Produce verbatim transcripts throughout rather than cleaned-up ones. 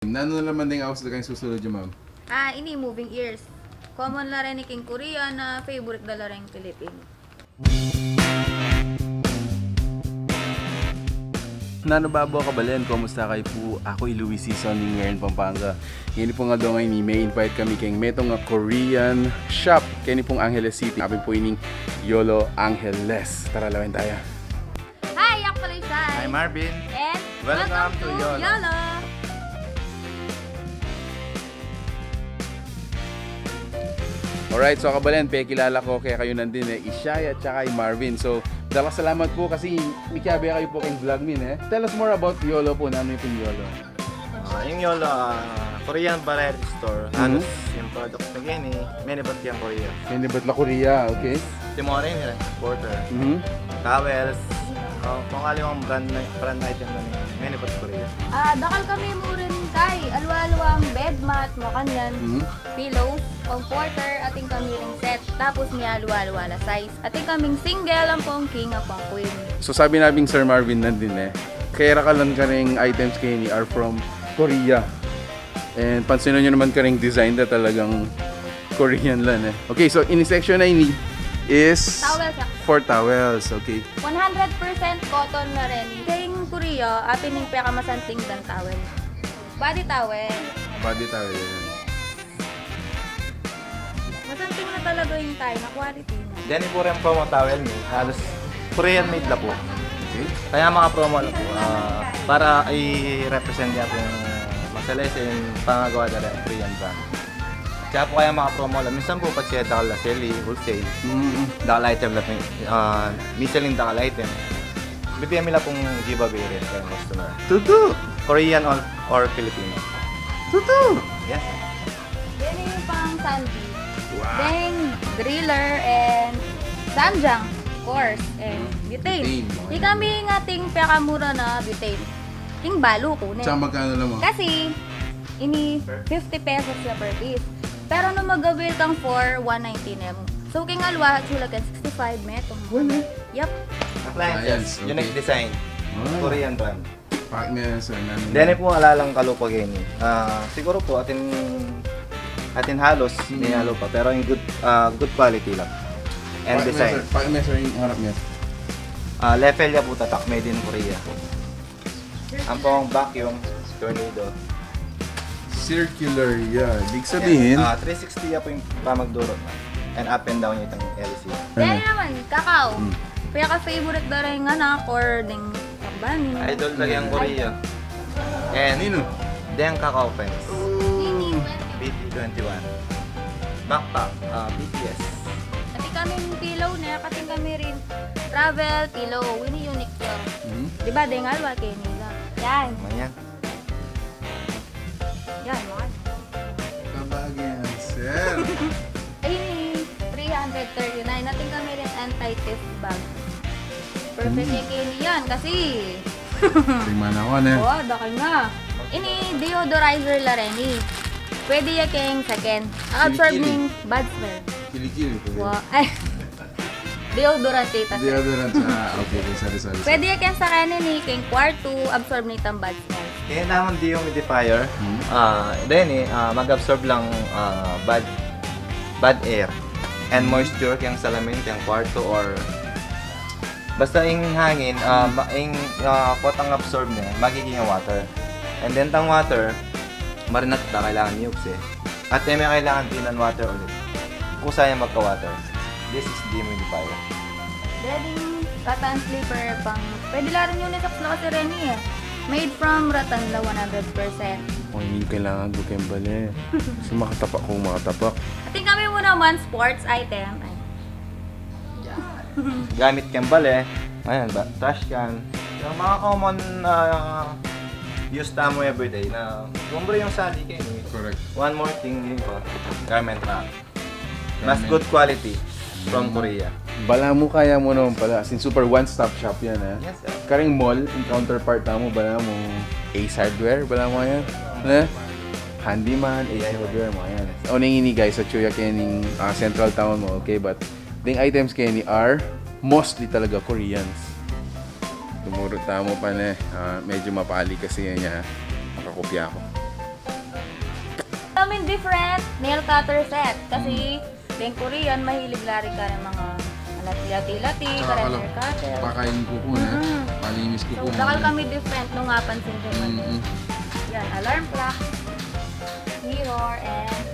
Nanu na naman deng aus da kayang susunud yu, ma'am? Ah, ini moving ears. Common la reni king Korea na favorite da la reng Pilipino. Nanu babo, kabalen, kumusta kayu pu? Aku i Luis Sison ning Ngeni Pampanga. Ngeni pung aldo ngeni, me-invite kami keng metung a Korean shop keni pung Angeles City. Apin pu ining Yolo Angeles. Tara, lawen taya. Hi, aku pala i Shai. Hi, Marvin. And welcome to Yolo. Alright, so kabalen, pekilala ku kekayu nandin e, i Shai at saka i Marvin. So, dakal a salamat pu kasi mikiabe kayu pu keng vlog mi e. Tell us more about Yolo pu, nanu pu ing Yolo? Ah, ing Yolo, ah, Korean variety store. Mhm. Halos ing product na ngeni, menebat yang Korea. Menebat la Korea, okay. Timorin, porter. Mhm. Towels, ah, kung aliwang brand na, brand item na ngeni, menebat Korea. Ah, dakal kami mu rin kay, aliwa-aliwang bed mat, makanyan, mhm, pillows, comforter, atin kami ring set. Tapos, mialiwa-aliwa la size. Atin kaming single, ampong king, ampong queen. So, sabi na ning Sir Marvin nandin e, kerakalan kareng items keni are from Korea. And pansinan yu naman kareng design da, talagang Korean la e. Okay, so ini section na ini is towel section. For towels, okay. One hundred percent cotton na rin. Keng Korea, atin ing pekamasanting dang towel. Body towel. Body towel, yan. Masanting na talaga ing Thai na quality na. Deni pu reng promo towel mi, halos Korean made la pu. Okay. Kaya maka-promo la pu, ah, para i-represent ya pu ing masalese ing pangagawa da reng Korean brand. Kaya pu kaya maka-promo la, minsan pu patse dakal la seli, wholesale. Mm. Dakal item la pu, ah, mi-sell ing dakal item. Bibie mi la pung giveaway rin keng customer. Tutu! Korean or, or Filipino. Tutu! Yes. Deni pang Sanji. Wow. Deng griller and Sanjang, of course, and butane. Butane, okay. Ikami ing atin pekamura na butane. King balu ku ne. Tsaka magkano naman? Kasi, ini fifty pesos ya per piece. Pero nung mag-avail kang four, one ninety ne mu. So, king aliwa, atsu la keng sixty-five metung. Wala. Yep. Appliances, appliance, okay. Unique design. Ah. Korean brand. Pakit me, sir, nanu. Deni pu alalang kalupa keni. Ah, siguru pu atin, atin halos, mm, mie alupa, pero in good, ah, good quality la. And design. Pakit me, sir. Pakit me, sir, ing harap ne. Ah, level ya pu tatak, made in Korea. Ampong vacuum, tornado. Circular ya. Ibig sabihin, ah, three sixty ya pu ing pamagdurut na. And up and down itang L C. Deni naman, kakao. Hmm. Peka-favorite da reng anak or deng tambanin. Idol da yang Korea. And ninu? Deng kakao pens. Ini. B T twenty-one. Backpack, ah, B T S. Atin kaming pillow ne, atin kami rin travel pillow. Ini unique to. Mhm. Di ba, deng aliwa keni la. Yan. Ayan. Yan, mahal. Kabagay yan, sir. Ay, three hundred thirty-nine. Atin kami rin anti-theft bag. Perfect ya keni yan kasi. Tingnan ako, ne? Oo, dakal nga. Ini deodorizer la reni. Pwede ya keng saken. Absorb ning bad smell. Kilikili, pwede. Wa-, ay. Deodorant ita. Deodorant, ah, okay, okay, sorry, sorry, sorry. Pwede ya keng saken ini, keng kwartu, absorb ne itang bad smell. Kaya naman dehumidifier, hmm, ah, deni, ah, mag-absorb lang, ah, bad, bad air and moisture keng salamin, keng kwartu, or basta ing hangin, ah, hmm, ma-, ing, ah, potang absorb ne, magiging water. And then, itang water, marinat da, kailangan miyukse. At e me kailangan dinan water ulit. Kusa yang magka-water. This is dehumidifier. Pwedeng rattan slipper pang, pwede la rin unisex la kasi reni e. Made from rattan la, one hundred percent. O, ini ing kailangan ku keng bale. Kasi makatapak kung makatapak. Atin kami mu naman sports item. Ay. Gamit keng bale, ayan, ba, trash can. Yung mga common, ah, use tamu everyday na, kumbaga yung sali kayo, eh. Correct. One more thing, yun pa, garment rack. Mas garment, good quality from Korea. Balamu kaya mu naman pala. As in, super one-stop shop yan, eh. Yes, sir. Karing mall, ing counterpart tamu, balamu Ace Hardware, balamu yan. Eh? Handyman, Ace Hardware, mga yan. O, neng ini, guys, atsu ya keni, ah, Central Town mu, okay? But deng items keni are mostly talaga Koreans. Tumurut tamu pa ne, ah, medyo mapali kasi yan ya. Makakopya ako. Kami different nail cutter set kasi deng Korean, mahilig la rin kami mga lati-lati, kami hair cutter. Pakain ko po na. Malinis ko po. So, dakal kami different nung napansin ko. Yan, alarm clock, mirror, and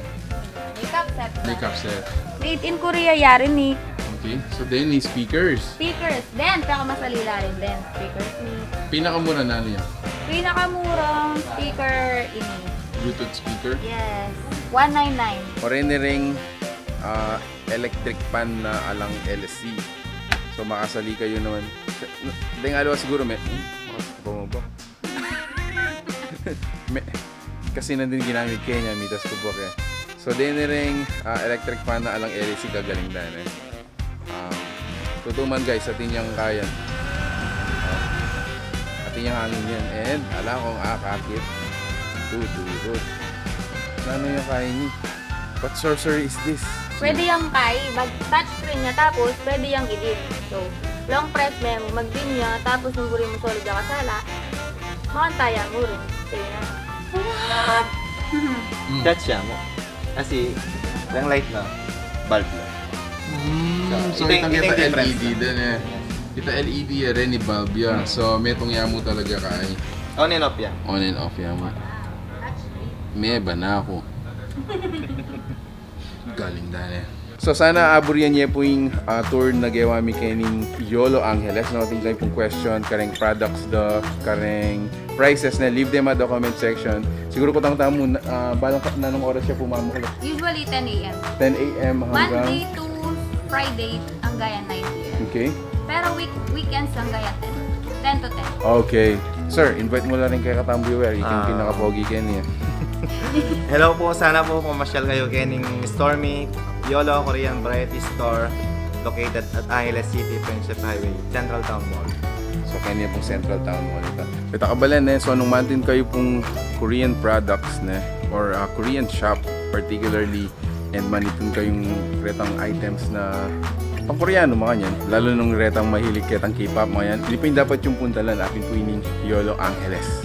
makeup set. Makeup set. Made in Korea, yari ni. Okay, so then ni speakers. Speakers. Then, pinakamasali la rin din. Speakers ni. Pinakamura na niya? Pinakamurang speaker ini. Bluetooth speaker? Yes. One nine nine. O rin ni ring, ah, electric fan na alang L C. So, makasali kayo naman. Deng aliwa siguro me, hmm, bumaba. Me, kasi nandin ginamit kaya niya, mitas ko po kaya. So, deni ring, ah, electric fan na alang L C, gagaling da, eh. Ah, tutuman, guys, atin yang kayan. Ah, atin yang hangin yan. And, ala kong akakit. Tuturut. Nanu yang kayan ni? What sorcery is this? Pwede yang kai, mag touch screen niya, tapos pwede yang i-dim. So, long press me, mag-dim niya, tapos nung buri mu solid ya kasala, makanta ya mu rin. Sige na. What? Touch ya mu. Kasi, yung light na, bulb na. Mm, so, itang kita L E D din, eh. Kita L E D ya rin, i-bulb ya. So, metung ya mu talaga kai. On and off ya. On and off ya mu. Me, bana ku. Galing da, eh. So, sana aburian ye pu ing, ah, tour na gewa mi kening Yolo Angeles, no? Atin kayu pung question kareng products da, kareng prices na, leave them at the comment section. Siguro kutang tamu, ah, balang ka-, nanung oras ya pu mamukulak? Usually ten A M. Ten A M hanggang Monday to Friday, hanggang nine P M. Okay. Pero week-, weekends, hanggang ten. Ten to ten. Okay. Sir, invite mu la rin kekatamung viewer, ikang pinakapogi keni. Hello po, sana po mamasyal kayo kening Stormy Yolo Korean Variety Store, located at Angeles City, Friendship Highway, Central Town Mall. So, keni pung Central Town Mall ita. Kita kabalen, eh, so nung mantin kayu pung Korean products, ne, or, ah, Korean shop particularly, and manitun kayung retang items na pang-Koreano, makanyan, lalu nung retang mahilig ketang K-pop, makanyan, ini pa ing dapat yung puntalan, apin pu ining Yolo Angeles.